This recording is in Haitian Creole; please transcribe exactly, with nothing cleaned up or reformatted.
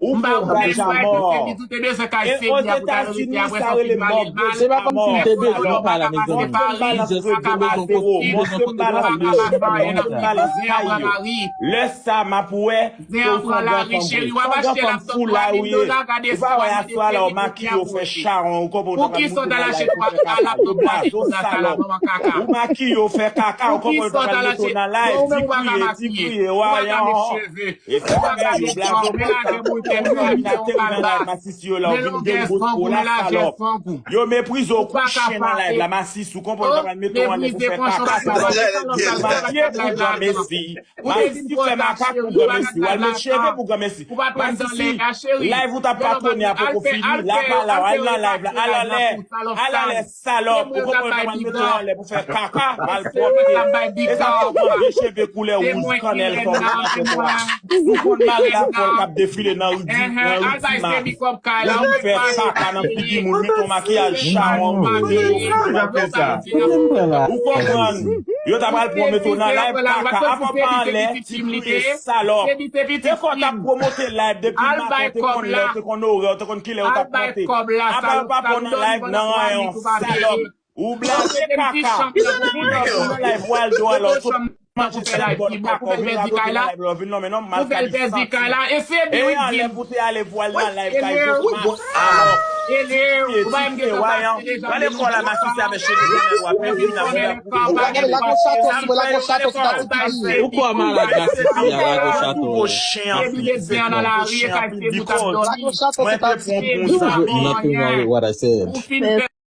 Ou fè yon gaj a mò. E Ozetazini, sa rele mò, gaj a mò. Salòp. Ou fè mal antre gwo, ou fè mal antre gwo, ou fè mal antre gwo, ou fè mal antre gwo. Lè sa, m ap wè ke ou se yon gran fanm vre. Se yon gran fanm fou la ou ye. Ou pa wè aswè a la, ou makiye, ou fè chawon, ou konprann, ou ta pral mete w nan live pou fè kaka. Yo blaze w, salòp. Ou makiye, ou fè kaka, ou konprann, ou ta pral mete w nan live, ti kriye, ti kriye, wa, yon. E fè yo blaze w, kaka, ou vin nan live, masisi yo la, ou vin gen bout pou la, salòp. Yo meprize w kou chen nan live la, masisi, ou konprann, yo ta pral mete w anlè pou fè kaka, salòp. Ou makiye pou granmesi. Masisi fè makak pou granmesi. W al met cheve pou granmesi. Masisi, live ou t ap patwone a poko fini. La pa la, al nan live la. Al anlè. Al anlè, salòp. Ou konprann, yo pral mete w anlè pou fè kaka, malpwòpte. E sa k ap pran vye cheve koulè wouj kannèl fò w mete cheve a. Ou konn Marie Lafolle k ap defile nan ri di, nan ri di Mars. Ou vin fè kaka nan figi moun, mete yon makiyaj chawon. Ou konprann. Yo ta pral pran mete w nan live kaka. Apa w pa anlè, ti kriye, salòp. Defwa w t ap pwomote live depi maten, w te konn lè, w te konn orè, w te konn kilè yo t ap monte. Apa yo pa pran w nan live nan ranyon, salòp. Ou blaze kaka. Ou nan live Waldo alò, sot manje sèl bòl kaka, ou vin radote nan live la, ou vin nonmen non m malkadi santi. E anlè pou te ale vwal nan live kay Jojo, salòp. Ti kriye, ti kriye, wayan. Gade kò la, masisi avè cheve kannèl w ap fè vin avè. Ou pa gade lago chato, si mwen lago chato, se ta ti kriye. Ou kwè malad masisi a, lago chato. Gwo chen anpil, gwo chen anpil, because mwen te pran pou zanmi. Ou fin fè